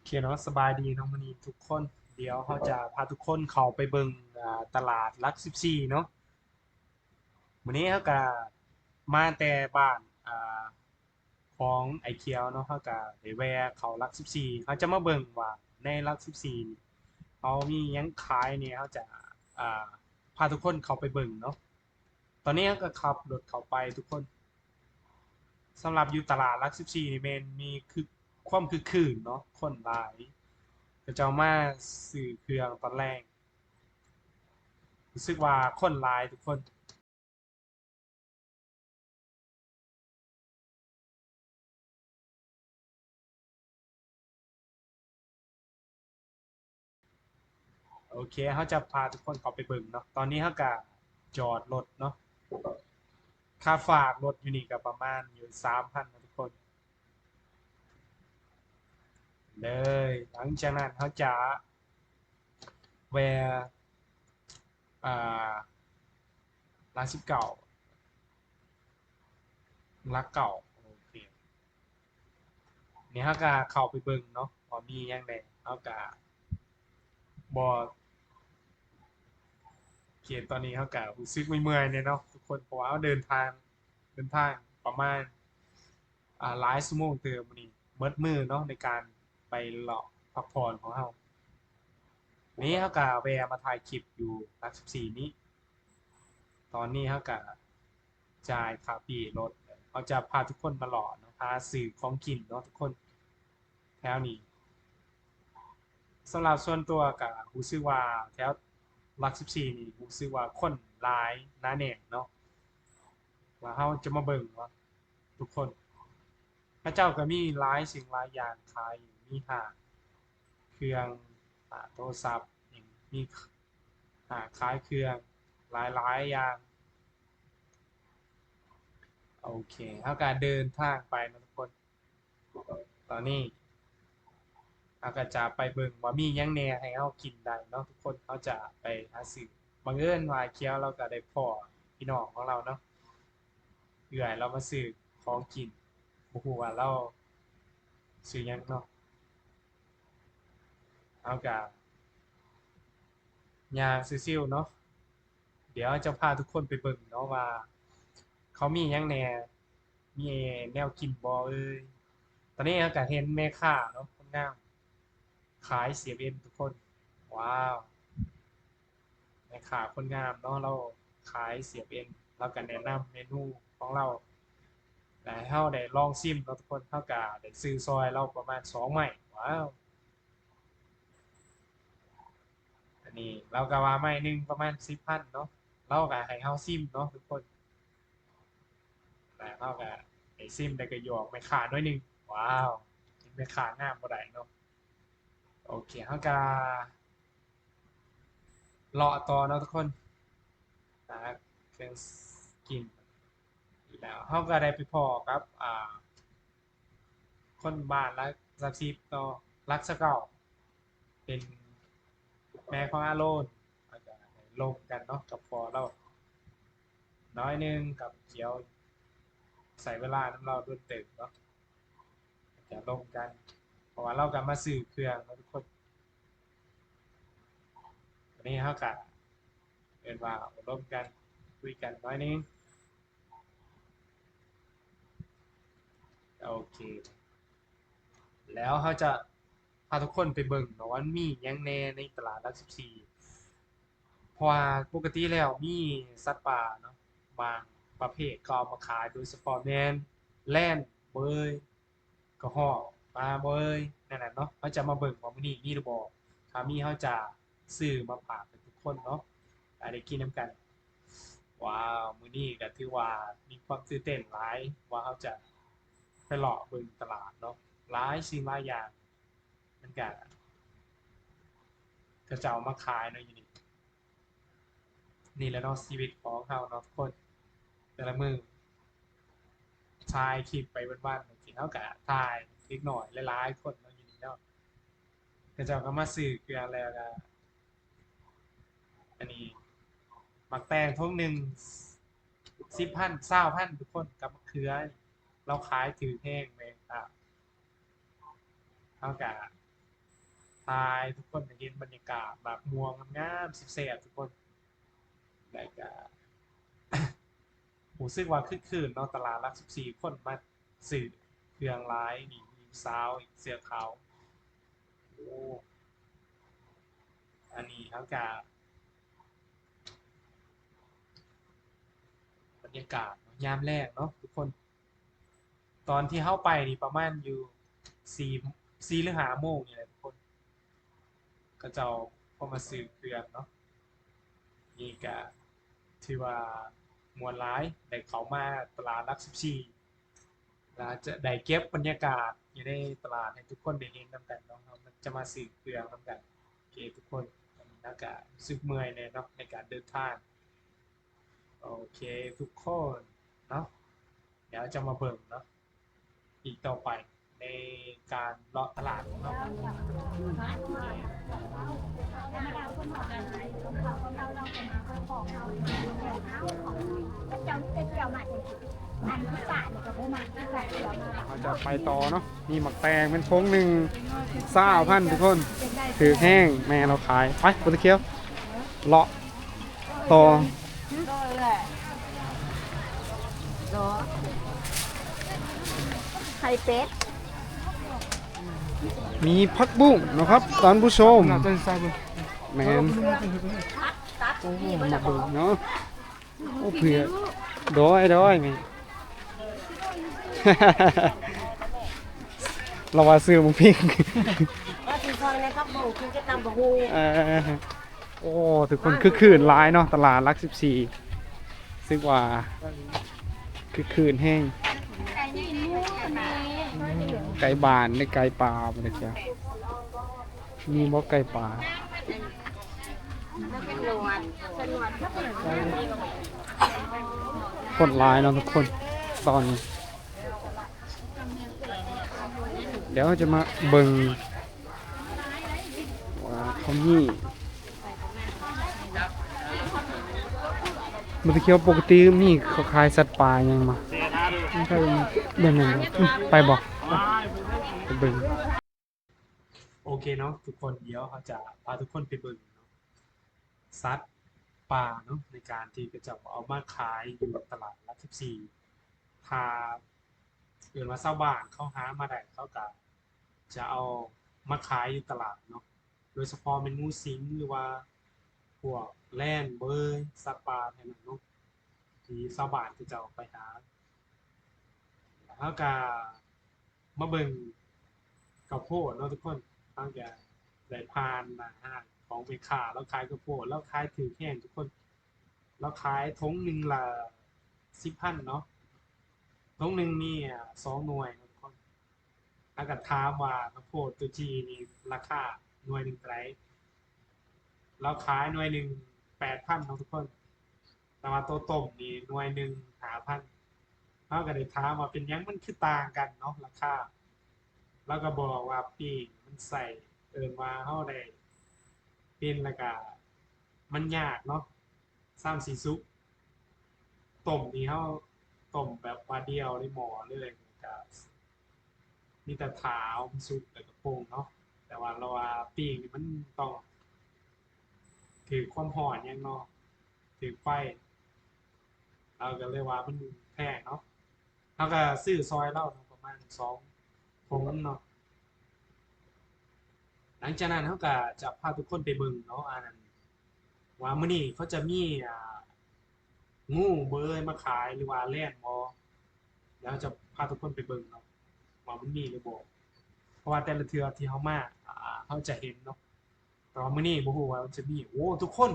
ເຄເນາະ ສະບາຍດີເນາະ ມື້ນີ້ທຸກຄົນ ດຽວເຮົາຈະພາທຸກຄົນເຂົ້າໄປເບິ່ງ ອາ ຕະຫຼາດຫຼັກສິບສີ່ເນາະ. ມື້ນີ້ເຮົາກະມາແຕ່ບ້ານ ອາ ຂອງອ້າຍຂຽວເນາະ ເຮົາກະໄດ້ແວ່ເຂົ້າຫຼັກສິບສີ່ ເຮົາຈະມາເບິ່ງວ່າໃນຫຼັກສິບສີ່ນີ້ເຮົາມີຫຍັງຂາຍແດ່ ເຮົາຈະ ອາ ພາທຸກຄົນເຂົ້າໄປເບິ່ງເນາະ. ຕອນນີ້ເຮົາກະຂັບລົດເຂົ້າໄປທຸກຄົນ. ສຳລັບຢູ່ຕະຫຼາດຫຼັກສິບສີ່ນີ້ແມ່ນມີຄຶກ ຄວາມຄຶກຄື້ນເນາະ ຄົນຫຼາຍ ເຂົາເຈົ້າມາຊື້ເຄື່ອງຕອນແລງ ຮູ້ສຶກວ່າຄົນຫຼາຍທຸກຄົນ. ໂອເຄ ເຮົາຈະພາທຸກຄົນເຂົ້າໄປເບິ່ງເນາະ. ຕອນນີ້ເຮົາກະຈອດລົດເນາະ ຄ່າຝາກລົດຢູ່ນີ້ກະປະມານຢູ່ສາມພັນເນາະທຸກຄົນ ເລີຍ. ຫຼັງຈາກນັ້ນເຮົາຈະແວ່ ອ່າ ຫຼັກສິບເກົ້າ ຫຼັກເກົ້າ ໂອເຄ ນີ້ເຮົາກະເຂົ້າໄປເບິ່ງເນາະ ວ່າມີຫຍັງແດ່ ເຮົາກະບໍ່ ໂອເຄ ຕອນນີ້ເຮົາກະຮູ້ສຶກເມື່ອຍໆແດ່ເນາະທຸກຄົນ ເພາະວ່າເຮົາເດີນທາງ ເດີນທາງປະມານ ອາ ຫຼາຍຊົ່ວໂມງເຕີບມື້ນີ້ ໝົດມື້ເນາະ ໃນການໄປເລາະພັກຜ່ອນຂອງເຮົາ. ນີ້ເຮົາກະແວ່ມາຖ່າຍຄລິບຢູ່ຫຼັກສິບສີ່ນີ້ ຕອນນີ້ເຮົາກະຈ່າຍຄ່າປີ້ລົດ ເຮົາຈະພາທຸກຄົນມາເລາະເນາະ ຫາຊື້ຂອງກິນເນາະທຸກຄົນ ແຖວນີ້. ສຳລັບສ່ວນຕົວກະຮູ້ສຶກວ່າແຖວຫຼັກສິບສີ່ນີ້ ຮູ້ສຶກວ່າຄົນຫຼາຍໜາແໜ້ນເນາະ ວ່າເຮົາຈະມາເບິ່ງເນາະ ທຸກຄົນ ເຂົາເຈົ້າກະມີຫຼາຍສິ່ງຫຼາຍຢ່າງຂາຍຢູ່ ມີຮ້ານເຄື່ອງ ຮ້ານໂທລະສັບ ມີ ຮ້ານຂາຍເຄື່ອງຫຼາຍໆຢ່າງ. ໂອເຄ ເຮົາກະເດີນທາງໄປເນາະທຸກຄົນ ຕອນນີ້ເຮົາກະຈະໄປເບິ່ງວ່າມີຫຍັງແດ່ໃຫ້ເຮົາກິນໄດ້ເນາະທຸກຄົນ ເຮົາຈະໄປຫາຊື້. ບັງເອີນວ່າຂຽວລາວກະໄດ້ພໍ້ພີ່ນ້ອງຂອງລາວເນາະ ເອື້ອຍລາວມາຊື້ຂອງກິນ ບໍ່ຮູ້ວ່າລາວຊື້ຫຍັງເນາະ. ເຮົາກະຍ່າງຊິວໆເນາະ ດຽວຈະພາທຸກຄົນໄປເບິ່ງເນາະວ່າເຂົາມີຫຍັງແດ່ ມີແນວກິນບໍ່ເອີຍ. ຕອນນີ້ເຮົາກະເຫັນແມ່ຄ້າເນາະ ຄົນງາມ ຂາຍເຊເວັນທຸກຄົນ ວ້າວ ແມ່ຄ້າຄົນງາມເນາະ ລາວຂາຍເຊເວັນ ລາວກະແນະນຳເມນູຂອງລາວ ແລະ ເຮົາໄດ້ລອງຊິມເນາະທຸກຄົນ ເຮົາກະໄດ້ຊື້ຊ່ອຍລາວປະມານສອງໄມ້ ວ້າວ ອັນນີ້ລາວກະວ່າໄມ້ໜຶ່ງປະມານສິບພັນເນາະ ລາວກະໃຫ້ເຮົາຊິມເນາະທຸກຄົນ ແລະ ເຮົາກະໄດ້ຊິມ ແລ້ວກະຢອກແມ່ຄ້າໜ້ອຍໜຶ່ງ ວ້າວ ເຫັນແມ່ຄ້າງາມບໍ່ໄດ້ເນາະ. ໂອເຄ ເຮົາກະເລາະຕໍ່ເນາະທຸກຄົນ ຫາເຄື່ອງກິນ ແລ້ວເຮົາກະໄດ້ໄປພໍ້ກັບ ອາ ຄົນບ້ານຫຼັກສາມສິບເນາະ ຫຼັກຊາວເກົ້າ ເປັນແມ່ຂອງອາໂລນ ເຮົາກະໄດ້ລົມກັນເນາະ ກັບພໍ່ລາວໜ້ອຍໜຶ່ງ ກັບຂຽວ ໃຊ້ເວລານຳລາວດົນເຕີບເນາະ ຈະລົມກັນ ເພາະວ່າລາວກະມາຊື້ເຄື່ອງເນາະທຸກຄົນ. ຕອນນີ້ເຮົາກະເອີ້ນວ່າໂອ້ລົມກັນ ຄຸຍກັນໜ້ອຍໜຶ່ງ. ໂອເຄ ແລ້ວເຮົາຈະພາທຸກຄົນໄປເບິ່ງເນາະວ່າມັນມີຫຍັງແດ່ໃນຕະຫຼາດຫຼັກສິບສີ່ ເພາະວ່າປົກກະຕິແລ້ວມີສັດປ່າເນາະ ບາງປະເພດເຂົາເອົາມາຂາຍ ໂດຍສະເພາະແມ່ນແລນເບີຍ ກະຮອກປາເບີຍ ແນວນັ້ນເນາະ. ເຮົາຈະມາເບິ່ງວ່າມື້ນີ້ມີຫຼືບໍ່ ຖ້າມີເຮົາຈະຊື້ມາຝາກໃຫ້ທຸກຄົນເນາະ ໃຫ້ໄດ້ກິນນຳກັນ. ວ້າວ ມື້ນີ້ກະຖືວ່າມີຄວາມຕື່ນເຕັ້ນຫຼາຍ ວ່າເຮົາຈະໄປເລາະເບິ່ງຕະຫຼາດເນາະ ຫຼາຍສິ່ງຫຼາຍຢ່າງ ມັນກະ ເຂົາເຈົ້າເອົາມາຂາຍເນາະຢູ່ນີ້. ນີ້ແຫຼະເນາະ ຊີວິດຂອງເຮົາເນາະທຸກຄົນ ແຕ່ລະມື້ ຖ່າຍຄລິບໄປວັນໆ ເຮົາກະຖ່າຍເດັກນ້ອຍຫຼາຍໆຄົນເນາະຢູ່ນີ້ເນາະ ເຂົາເຈົ້າກະມາຊື້ເຄື່ອງແລ້ວກະ ອັນນີ້ ໝາກແຕງຖົງໜຶ່ງສິບພັນ ຊາວພັນ ທຸກຄົນ ກັບໝາກເຂືອ ລາວຂາຍຖືກແຮງແມ່ນ ເຮົາກະ ຕາຍ ທຸກຄົນໄດ້ເຫັນບັນຍາກາດໝາກມ່ວງງາມໆ ແຊບໆ ທຸກຄົນ ແລ້ວກະ ຮູ້ສຶກວ່າຄຶກຄື້ນເນາະ ຕະຫຼາດຫຼັກສິບສີ່ ຄົນມາຊື້ເຄື່ອງຫຼາຍ ນີ້ມີສາວອີກ ເສື້ອຂາວ ໂອ້ ອັນນີ້ເຮົາກະ ບັນຍາກາດຍາມແລງເນາະທຸກຄົນ ຕອນທີ່ເຮົາໄປນີ້ປະມານຢູ່ສີ່ ສີ່ ຫຼື ຫ້າໂມງນີ້ແຫຼະທຸກຄົນ ເຂົາເຈົ້າກໍມາຊື້ເຄື່ອງເນາະ ນີ້ກະຖືວ່າມ່ວນຫຼາຍ ໄດ້ເຂົ້າມາຕະຫຼາດຫຼັກສິບສີ່ ແລະ ຈະໄດ້ເກັບບັນຍາກາດຢູ່ໃນຕະຫຼາດໃຫ້ທຸກຄົນໄດ້ເຫັນນຳກັນເນາະ ເຮົາຈະມາຊື້ເຄື່ອງນຳກັນ ໂອເຄທຸກຄົນ ແລ້ວກະຮູ້ສຶກເມື່ອຍແດ່ເນາະ ໃນການເດີນທາງ ໂອເຄທຸກຄົນເນາະ ດຽວຈະມາເບິ່ງເນາະ ອີກຕໍ່ໄປໃນການເລາະຕະຫຼາດຂອງເຮົາ ເຮົາຈະໄປຕໍ່ເນາະ ມີໝາກແຕງແມ່ນຖົງໜຶ່ງ ຊາວພັນ ທຸກຄົນ ຖືກແຮງ ແມ່ລາວຂາຍ ໄປ ບໍ່ຕະຂຽວ ເລາະຕໍ່ ໄຂ່ເປັດ ມີຜັກບຸ້ງເນາະຄັບທ່ານຜູ້ຊົມ ແມ່ນ ໂອ້ ມາເບິ່ງເນາະ ໂອ້ ເຜືອກ ໂດຍ ໂດຍ ແມ່ ລາວວ່າຊື້ໝາກພິກ ວ່າຊິຊ່ອຍໃນຜັກບຸ້ງ ຄືຈະຕຳບັກຫຸ່ງ ເອີ ໂອ້ ທຸກຄົນຄຶກຄື້ນຫຼາຍເນາະ ຕະຫຼາດຫຼັກສິບສີ່ ຮູ້ສຶກວ່າຄຶກຄື້ນແຮງ ໄກ່ບ້ານ ໄດ້ໄກ່ປ່າ ບໍ່ໄດ້ເຈົ້າ ມີບໍ່ໄກ່ປ່າ ຄົນຫຼາຍເນາະທຸກຄົນ ຕອນນີ້ ດຽວເຮົາຈະມາເບິ່ງວ່າເຂົາມີ ບໍ່ຕະຂຽວ ປົກກະຕິມີເຂົາຂາຍສັດປ່າຫຍັງມາ ເບິ່ງນັ້ນ ໄປບໍ່ ໄປເບິ່ງ ໂອເຄເນາະທຸກຄົນ ດຽວເຮົາຈະພາທຸກຄົນໄປເບິ່ງເນາະ ສັດປ່າເນາະ ໃນການທີ່ເຂົາເຈົ້າເອົາມາຂາຍຢູ່ຕະຫຼາດຫຼັກສິບສີ່ ຖ້າເອີ້ນວ່າຊາວບ້ານເຂົາຫາມາໄດ້ ເຂົາກະຈະເອົາມາຂາຍຢູ່ຕະຫຼາດເນາະ ໂດຍສະເພາະແມ່ນງູສິງ ຫຼືວ່າພວກແລນ ເບີຍ ສັດປ່າແຖວນັ້ນເນາະ ທີ່ຊາວບ້ານເຂົາເຈົ້າໄປຫາ ເຮົາກະມາເບິ່ງເຂົ້າໂພດເນາະທຸກຄົນ ເຮົາກະໄດ້ຜ່ານໜ້າຮ້ານຂອງແມ່ຄ້າ ລາວຂາຍເຂົ້າໂພດ ລາວຂາຍຖືກແຮງທຸກຄົນ ລາວຂາຍຖົງໜຶ່ງລະສິບພັນເນາະ ຖົງໜຶ່ງມີ ອາ ສອງໜ່ວຍເນາະທຸກຄົນ ລາວກະຖາມວ່າເຂົ້າໂພດໂຕຈີ່ນີ້ລາຄາໜ່ວຍໜຶ່ງເທົ່າໃດ ລາວຂາຍໜ່ວຍໜຶ່ງແປດພັນເນາະທຸກຄົນ ແຕ່ວ່າໂຕຕົ້ມນີ້ໜ່ວຍໜຶ່ງຫ້າພັນ ເຮົາກະໄດ້ຖາມວ່າເປັນຫຍັງມັນຄືຕ່າງກັນເນາະລາຄາ ລາວກະບອກວ່າປີ້ງມັນໃຊ້ ເອີ້ນວ່າເຮົາໄດ້ປິ່ນ ລະກະມັນຍາກເນາະ ຊ່ຳຊິສຸກ ຕົ້ມນີ້ເຮົາຕົ້ມແບບວ່າດຽວໃນໝໍ້ເລີຍ ກະມີແຕ່ຖ້າເອົາມັນສຸກແລ້ວກະປົງເນາະ ແຕ່ວ່າລາວວ່າປີ້ງນີ້ມັນຕ້ອງຖືກຄວາມຮ້ອນຫຍັງເນາະ ຖືກໄຟ ລາວກະເລີຍວ່າມັນແພງເນາະ ເຮົາກະຊື້ຊ່ອຍລາວເນາະ ປະມານສອງຖົງເນາະ ຫຼັງຈາກນັ້ນເຮົາກະຈະພາທຸກຄົນໄປເບິ່ງເນາະ ອັນນັ້ນ ວ່າມື້ນີ້ເຂົາຈະມີ ອາ ງູ ເບີຍ ມາຂາຍ ຫຼືວ່າແລນບໍ່ ດຽວເຮົາຈະພາທຸກຄົນໄປເບິ່ງເນາະ ວ່າມັນມີຫຼືບໍ່ ເພາະວ່າແຕ່ລະເທື່ອທີ່ເຮົາມາ ອາ ເຮົາຈະເຫັນເນາະ ແຕ່ວ່າມື້ນີ້ບໍ່ຮູ້ວ່າມັນຈະມີ ໂອ້ ທຸກຄົນ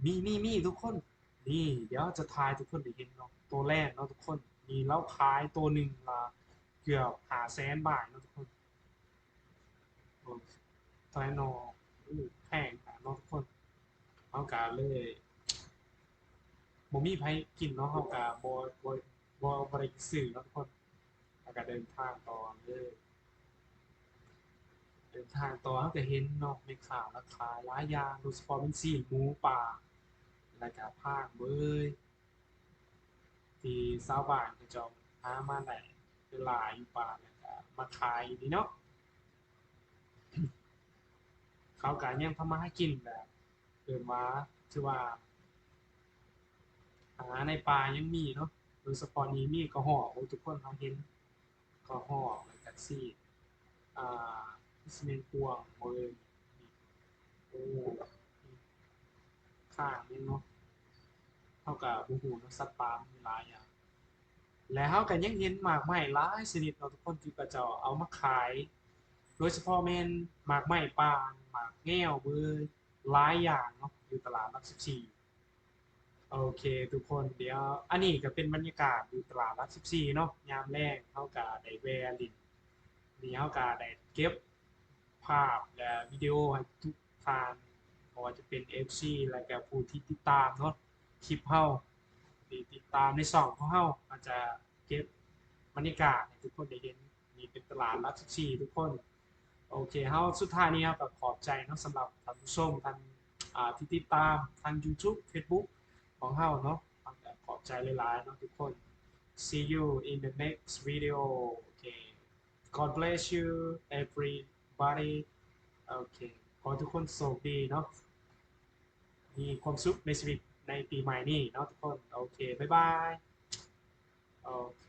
ມີ ມີ ມີ ທຸກຄົນ ນີ້ ດຽວຈະຖ່າຍໃຫ້ທຸກຄົນໄດ້ເຫັນເນາະ ໂຕແລນເນາະທຸກຄົນ ນີ້ລາວຂາຍໂຕໜຶ່ງລະເກືອບຫ້າແສນບາດເນາະທຸກຄົນ ໂອ້ ເທົ່າໃດນໍ ໂອ້ ແພງຂະໜາດເນາະທຸກຄົນ ເຮົາກະເລີຍບໍ່ມີໃຜກິນເນາະ ເຮົາກະບໍ່ ບໍ່ ບໍ່ ບໍ່ໄດ້ຊື້ເນາະທຸກຄົນ ເຮົາກະເດີນທາງຕໍ່ເລີຍ ເດີນທາງຕໍ່ ເຮົາກະເຫັນເນາະ ແມ່ຄ້າລາວຂາຍຫຼາຍຢ່າງ ໂດຍສະເພາະແມ່ນຊີ້ນໝູ ປາ ແລ້ວກະພາງເບີຍ ທີ່ຊາວບ້ານເຂົາເຈົ້າຫາມາໄດ້ຫຼາຍຢູ່ປ່າ ແລ້ວກະມາຂາຍຢູ່ນີ້ເນາະ ເຂົາກະຍັງທຳມາຫາກິນແບບ ເອີ້ນວ່າ ຖືວ່າ ອາ ໃນປ່າຍັງມີເນາະ ໂດຍສະເພາະນີ້ມີກະຮອກ ໂອ້ ທຸກຄົນເຮົາເຫັນກະຮອກ ແລ້ວກະຊີ້ ອາ ຊິແມ່ນກວາງບໍ່ເອີຍ ໂອ້ ຂ້າງນີ້ເນາະ ເຮົາກະບໍ່ຮູ້ເນາະ ສັດປ່າມັນມີຫຼາຍຢ່າງ ແລະ ເຮົາກະຍັງເຫັນໝາກໄມ້ຫຼາຍຊະນິດເນາະທຸກຄົນ ທີ່ເຂົາເຈົ້າເອົາມາຂາຍ ໂດຍສະເພາະແມ່ນໝາກໄມ້ປ່າ ໝາກແງວເວີຍ ຫຼາຍຢ່າງເນາະ ຢູ່ຕະຫຼາດຫຼັກສິບສີ່. ໂອເຄທຸກຄົນ ດຽວ ອັນນີ້ກະເປັນບັນຍາກາດຢູ່ຕະຫຼາດຫຼັກສິບສີ່ເນາະ ຍາມແລງເຮົາກະໄດ້ແວ່ຫຼິ້ນ ນີ້ເຮົາກະໄດ້ເກັບພາບ ແລະ ວິດີໂອໃຫ້ທຸກທ່ານ ບໍ່ວ່າຈະເປັນເອັຟຊີ ແລະກະຜູ້ທີ່ຕິດຕາມເນາະ ຄລິບເຮົາ ທີ່ຕິດຕາມໃນຊ່ອງຂອງເຮົາ ເຮົາຈະເກັບບັນຍາກາດໃຫ້ທຸກຄົນໄດ້ເຫັນ. ນີ້ເປັນຕະຫຼາດຫຼັກສິບສີ່ທຸກຄົນ ໂອເຄ ເຮົາ ສຸດທ້າຍນີ້ເຮົາກະຂອບໃຈເນາະ ສຳລັບທ່ານຜູ້ຊົມ ທ່ານ ອາ ທີ່ຕິດຕາມທາງ YouTube Facebook ຂອງເຮົາເນາະ ເຮົາກະຂອບໃຈຫຼາຍໆເນາະທຸກຄົນ See you in the next video. Okay. God bless you everybody. ໂອເຄ ຂໍໃຫ້ທຸກຄົນໂຊກດີເນາະ ມີຄວາມສຸກໃນຊີວິດໃນປີໃໝ່ນີ້ເນາະທຸກຄົນ ໂອເຄ ບາຍບາຍ ໂອເຄ.